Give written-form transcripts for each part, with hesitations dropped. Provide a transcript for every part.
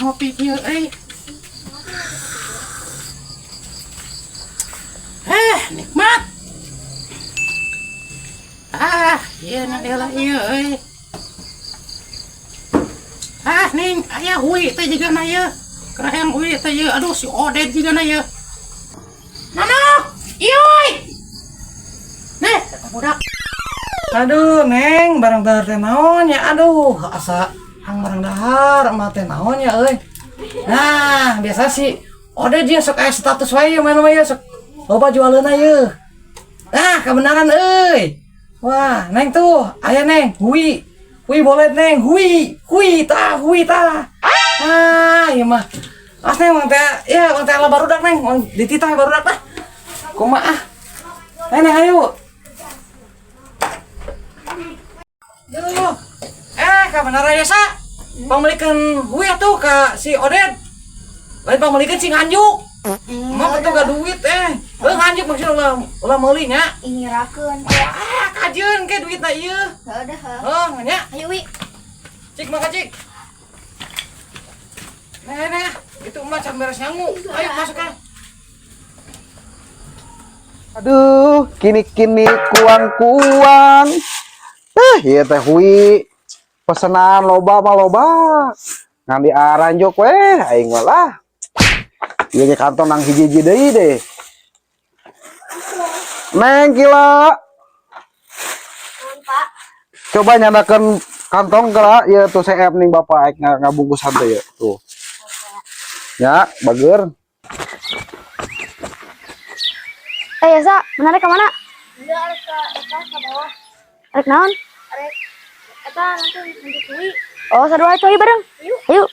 Ngopi kieu euy. Eh, nikmat. Ah, ieu na lah ieu euy. Ah, ning, aya hui teh jiga na ieu. Keren hui teh ieu. Aduh, si Oded jiga na ieu. Nanok, ieu. Nih, eta budak. Aduh, Neng, barang dahar teh naon ya? Aduh, asa hang barang dahar emak teh naon ya euy. Nah, biasa sih Ode dia sok aya status wae main wae sok loba jualeuna ye. Nah, kebenaran euy. Wah, Neng tuh, aya Neng, hui. Hui boleh Neng, hui, hui tah, hui tah. Ah, ieu mah. As Neng, mang teh, ya mang teh ala barudak Neng, mang dititah barudak tah. Kumaha ah? Neng, Neng, ayo. Duh. Eh, kabenaran ya sa? Pangmeulikeun hui atuh ka si Oded. Lain pangmeulikeun si nganjuk. Mah betul gak duit eh. Heuh, nganjuk maksudnya ulah ulah meuli nya. Ngirakeun. Ah, kajeun ke duitna ieu. Heuh dah, heuh. Heuh, nya. Ayo wi. Cik maka cik. Nah, nah, itu emak can beres nyangu. Ayo masuk ah. Aduh, kini-kini kuang-kuang. Eh, ieu teh hui. Pesenan loba mah loba. Ngan diaranjok weh, aing mah lah. Ieu ge kanton nang hiji-hiji deui deh. Neng gila. Pak. Coba nyandakeun kantong geura ieu tuh CF ning bapak aik ngabungkusan teh ieu tuh. Ya, bager. Eh, Yasa, menarik ke mana? Enggak, arek ke eta ke bawah. Arek naon? Arek eta nanti lanjut hui. Oh, sarua itu ayo bareng. Ayo. Ayo.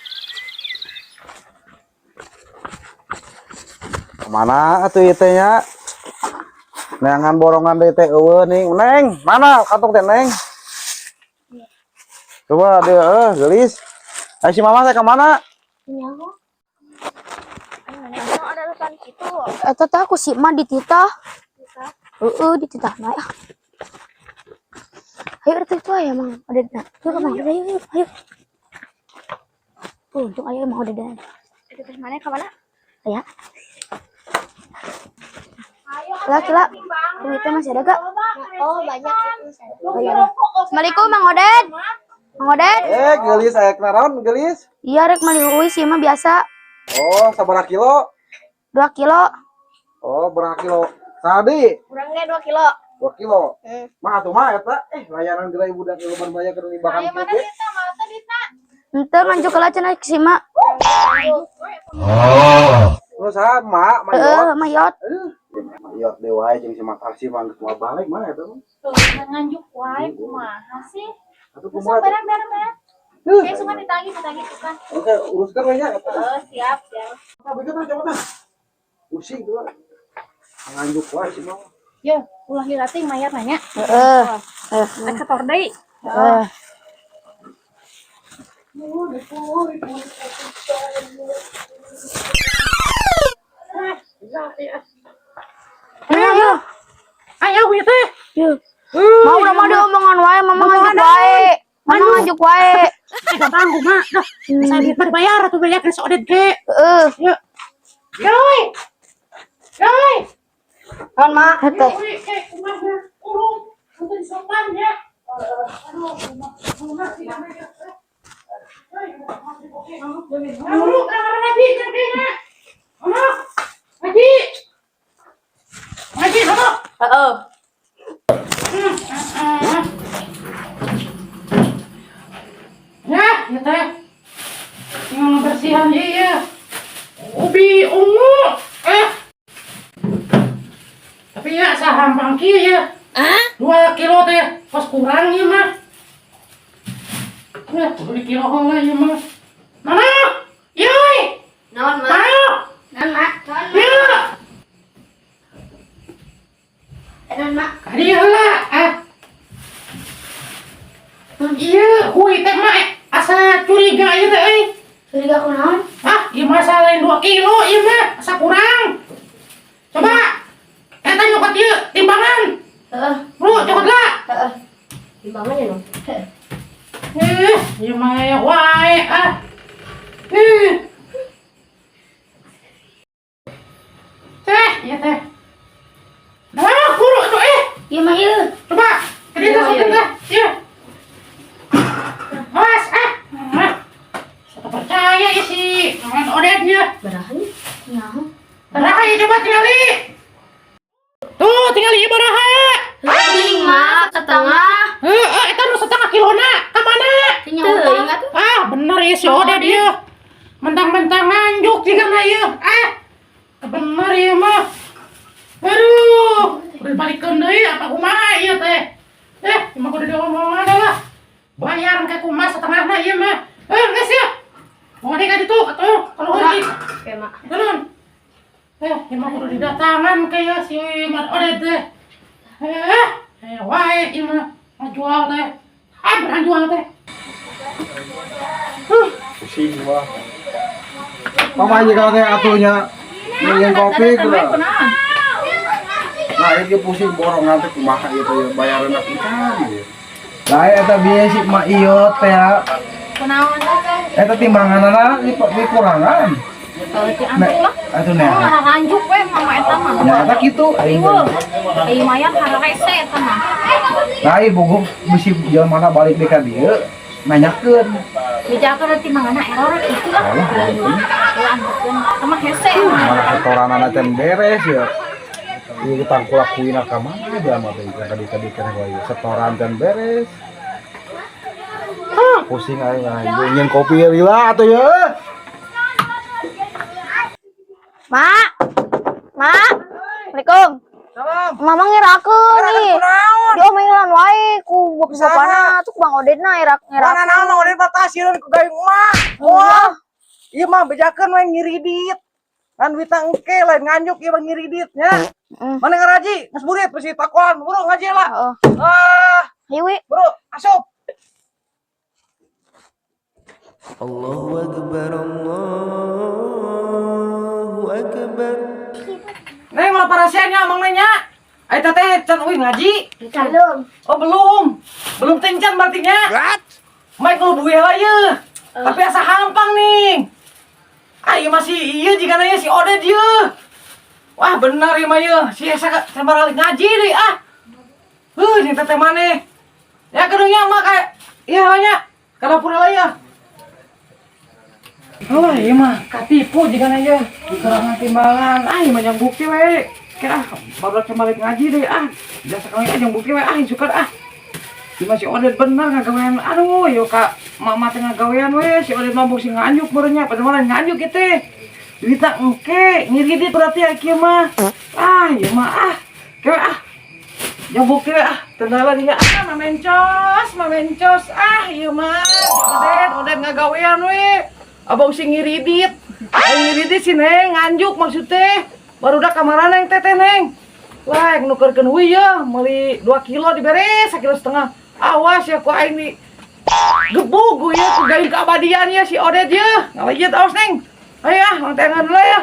Kemana atuh ieu teh nya? Neangan borongan deui teh eueuh ning. Neng, mana kantong teh, Neng? Coba dia geulis. Ai si mama teh kemana? Nyaho. Ada urusan gitu. Eta teh aku si Ma dititah. Heeh, dititah na. Ayo itu itu aya Mang Odedna. Yuk ke Mang Oded, ayo ayo ayo. Tuh, untung aya Mang Oded. Itu ke mana ke mana? Aya. Kila kila. Duitnya masih ada gak? Oh, banyak itu. Oh, iya. Assalamualaikum Mang Oded. Mang Oded. Eh, geulis aya naon geulis? Iya rek meuli uwi sih mah biasa. Oh, sabaraha kilo? 2 kilo. Oh, berapa kilo? Tadi Kurangnya 2 kilo. 2 kilo. Mah atuh mah eta eh layanan gerai budak lebar banyak keur nimbakan kieu ge. Ente nganjuk heula cenah si Ma. Nu saha mak mayot? Heeh, mayot. Aduh, mayot deui wae jeung si Makasih mah geus moal balik mah eta mah. Tuh, nganjuk wae kumaha sih? Atuh Terus kumaha? barang barang barang. Heuh. Kayak suka ditagih, ditagih tuh kan. Oke, uruskan we nya eta. Oh, siap, siap. Nah, begitu tah coba tah. Pusing tuh. Nganjuk wae si mah. Ya, ulah dilatih mayar nanya. Heeh. Heeh. Rek setor deui. Heeh. Ayo. Ayo hui teh. Yuk. Mau udah mau diomongan wae, mama nganjuk wae. Mama nganjuk wae. Eh, gampang kumaha. Dah, saya duit mah dibayar atuh bayar ke si Oded ge. Heeh. Yuk. Yoi. Yoi. Naon, Mak? Hete. Hui, eh, kumaha? Urung. Untuk sopan ya. Aduh, kumaha sih namanya. Aduh, ngaji, ngaji, ngaji. Ngaji, sono. Heeh. Ya, ya teh. Yang bersihan iya. Ubi ungu. Eh. Tapi ya saham pangki ya. 2 kilo teh, pas kurang ya mah. Ya, beli kilo heula ya mah. Mana? Yoi. Naon, Mak? Mana? Naon, Mak? Ya. Naon, Mak? Kadi heula ah. Iya, hui teh mah asa curiga ieu teh euy. Curiga ku naon? Ah, ieu mah lain 2 kilo ieu mah, asa kurang. Coba. Eta nyokot ieu timbangan. Heeh. Bro, cokot lah. Heeh. Timbangannya dong. Eh, ieu mah aya wae ah. Eh. Ieu teh. Nah, buru atuh eh. Ieu mah ieu. Coba, ke dieu teh, sok teh. Ieu. Awas ah. Nah. Saya percaya ya si Mas Oded ya. Baraha nya. Baraha ya coba tingali. Tuh, tingali ieu baraha. 5,5. Heeh, eta nu setengah kilona. Ka mana? Teuing atuh. Ah, bener ya si Oded ya. Mentang-mentang nganjuk juga na ieu. Ah. Bener ya mah. Aduh, udah balikeun deui apa kumaha ieu teh? Eh, mah kudu diomongan lah. Bayar ke kumaha setengahna ieu mah. Eh, geus ya. Mau ka ditu atuh, kalau heutik. Oke, Mak. Turun. Eh, ieu mah kudu didatangan ke ya si Mat Oded teh. Eh, eh wae ieu mah ngajual teh. Ah, berang jual teh. Pusing gua. Mama aja kalau teh atunya minum kopi gua. Nah, ini pusing borongan teh kumaha ieu teh bayaran aku kan ieu. Lah eta bieu si Mak Iyot teh. Kunaon teh? Eta timbanganana dikurangan. Teu lah. Atuh nah. Oh, nganjuk we mama eta mah. Ya eta kitu aing. Ai mayan hararese eta mah. Nah, ieu bogo bisi jelema mana balik deui ka dieu nanyakeun. Bejakeun timbanganna error kitu lah. Alah, Heuh, antepkeun. Eta mah hese. Mana setoranana can beres ya. Ieu tangkulak kuina ka mana jelema teh kadi-kadi kana wae setoran can beres. Ah, pusing aing mah. Ieu nyeun kopi lila atuh ya. Mak. Mak. Assalamualaikum. Salam. Mama ngirakeun nih. Kunaon? Dia omengan wae ku bapana tuh Bang Odedna irak Mana ngirakeun. naon Mang Oded batasireun ku gayung emak. Wah. Ieu mah bejakeun we ngiridit. Kan duitna engke lain nganjuk ieu mah ngiridit nya. Mana ngaraji? Geus burit bisi takuan, buru ngaji lah. Heeh. Ah, Hayu wi. buru asup. Allahu Akbar, Allahu Akbar. Neng malah parasiannya emang nanya. Ayo teteh can uih ngaji. Belum. Oh belum. Belum tencan berarti nya. What? Mike ngelubuh lah ye. Tapi asa hampang nih. Ah iya masih iya jika nanya si Oded ye. Wah benar ya mah ye. Si Esa can baralik ngaji deh ah. Huh, ini teteh maneh. Ya kedungnya mah kayak iya lah Ke dapur lah ya. Oh iya mah katipu jika nanya kurangan timbangan. Ah iya mah yang bukti we. Kira baru balik ngaji deh ah. Jasa kali aja yang bukti we ah suka ah. Di masih Oded bener ngagawean. Aduh, yo kak mama teh ngagawean we si Oded mabuk si nganjuk barunya padahal malah nganjuk gitu. Duitna engke ngiridit berarti ya kieu mah. Ah, ieu mah ah. Kewe ah. Yang bukti we ah, tendala dinya ah mamencos, mamencos. Ah, ieu mah Oded, Oded ngagawean we. Abang sing ngiridit. Aing ngiridit si Neng nganjuk maksudnya. Baru dah kamarana yang teteh Neng. Wah, yang nukerkeun hui ya, meuli 2 kilo dibere 1,5 kilo. Awas ya ku aing di gebug gue ya, ku gayung keabadian ya si Oded ya. Ngalejit awas Neng. Ayo ah, mang tengan dulu ya.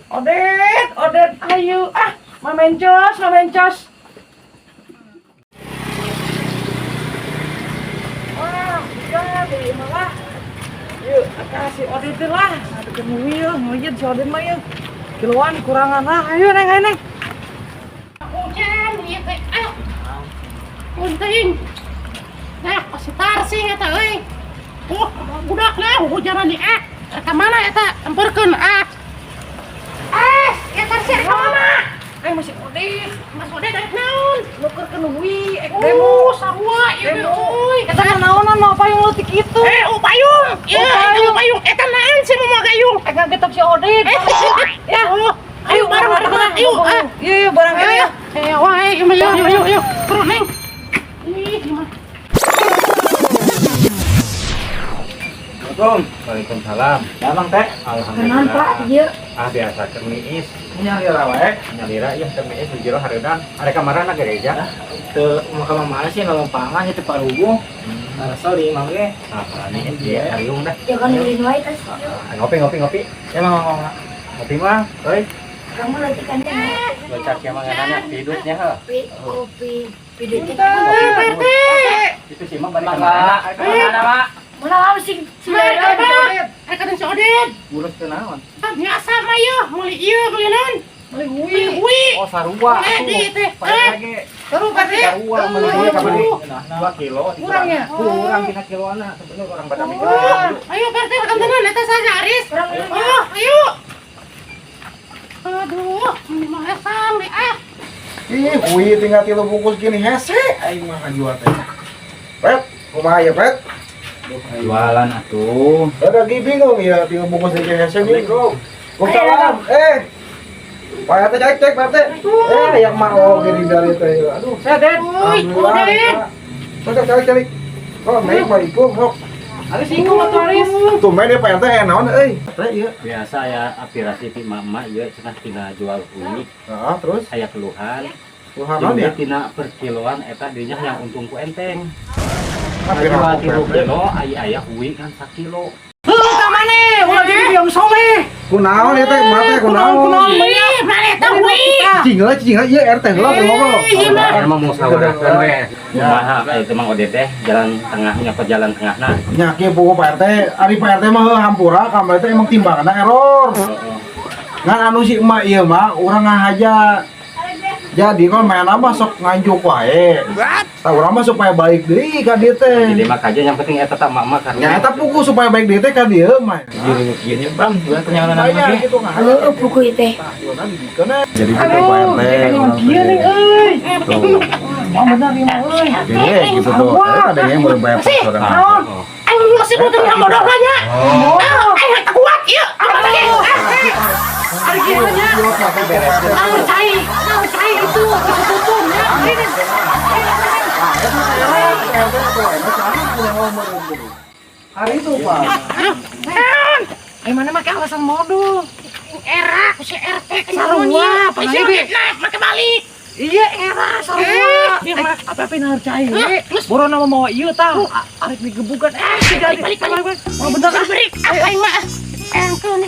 Oded, Oded, ayo ah, mamencos, mamencos. Wah, udah beli malah. Yuk, kasih Oded lah. Aduh, kenuwi ya, ngelejit si Oded mah ya. Kiloan kurangan lah. Ayo Neng, ayo Neng. Hujan ieu teh. Ayo. Punting. Nah, kasih tarsing eta euy. Budak lah hujanan di ah. Ka mana eta? Temperkeun ah. Eh, ya tarsing ka mana? Eh masih Oded. Mas Oded daek naon? Nukerkeun hui, ek Oh, demo. sarua ieu teh Demo. euy. Eta kan naonan mah payung leutik kitu. Eh, oh payung. Ieu, Oh, payung. oh, payung. Eta naon sih mau gayung? Ek ngagetok si Oded. Eh, Ya. Oh, ayo bareng bareng ayo. Ah. Iya, iya barang Ayo, ini ya. eh, wah, ayo, ayo, ayo, ayo, ayo, turun, Neng. Ih, gimana? Assalamualaikum. Waalaikumsalam. Ya, Bang Teh. Alhamdulillah. Kenalan Pak, ieu. Ah, biasa keur miis. Nyalira wae. Nyalira ieu keur miis di jero hareudang. Are kamarana gereja? Teu maka mama sih ngomong itu paruguh. Rasa di imah ge. Ah, miis dia hariung dah. Ya kan ulin wae tas. Ah, ngopi ngopi ngopi. Ya mah ngomong. Ngopi mah, euy. Kamu lagi kan Bocah kieu mah nganana pidutnya heuh. kopi kopi pidut. RT. Itu sih mah balik Mak, kemana? kemana, Mak? Mana mau sing sing Ada kata si Oded. Ngurus ke naon? Ah, biasa mah ieu, meuli ieu meuli naon? Beli hui. Hui. Oh, sarua. Eh, di teh. Pak lagi. Terus Pak RT. Sarua meuli hui kamari. 2 kilo. Kurang ya? Kurang tina kiloana sebenarnya orang pada mikir. Oh, ayo Pak RT kantenan eta saja Aris. Oh, ayo. Aduh, ini mah esang deh ah. Ih, hui tinggal 3 bungkus gini hese aing mah ngajual teh. Pet, kumaha ya, Pet? Jualan atuh. Ada lagi bingung ya, 3 bungkus aja hese bingung. Waalaikumsalam. Eh. Pak RT cek cek Pak RT. Eh, yang mau gini dari teh. Aduh, Saya Den. Uy, udah. Sok cek cek. Oh, naik Pak Iko, sok. Aris iku atuh Aris. Tumben ya Pak RT naon euy. Teh ieu. Biasa ya aspirasi ti mama ieu cenah tina jual hui Heeh, terus aya keluhan. keluhan naon ya? Jadi tina per kiloan eta dinya yang untung ku enteng. Tapi Jual rampok, 3 Pak RT. kilo, aya aya hui kan sakilo. Heuh ka maneh, ulah jadi biong soleh. Kunaon ieu teh, mah teh kunaon? Ih, mana eta hui. Cicing heula, cicing heula ieu RT heula teh ngobrol. Iya mah. Emang musyawarahkeun we. Kumaha aya teh Mang Ode teh jalan tengahnya ke jalan tengahna. Nya kieu pugu Pak RT, ari Pak RT mah heuh hampura kamari teh emang timbanganna error. Ngan anu si emak ieu mah urang ngahaja. Jadi kalau main apa sok nganjuk wae. Tah urang mah supaya baik deui ka dieu teh. Jadi mah kajian yang penting eta teh emak-emak karena Nya eta pugu supaya baik deui teh ka dieu mah. Gini gini bang, gimana ternyata Bayar gitu ngahaja. Heuh, buku teh. Tah, jualan dibikeun eh. Jadi gitu Pak Aduh, RT. jadi kieu nih euy. Tuh. Mah bener ieu mah euy. Jadi gitu tuh. Eh, ada yang baru bayar orang. Naon? Aing masih butuh yang bodoh nya. Ah, aing tak kuat ieu. Apa lagi? Ah, Ari kieu nya. Naon cai, naon cai itu ketutupun ya. Ini. Hari itu Pak. Eh mana make alasan modul. Era ku si RT Sarua, apalagi apalagi. Nah, make balik. Iya era sarua. Eh, Eh, apa-apa nahar cai. Eh, terus? Boro nama mawa ieu tah. Arek digebukan. Eh, Balik, balik, balik. Mah bener ah. Balik, aing mah. Engkeun.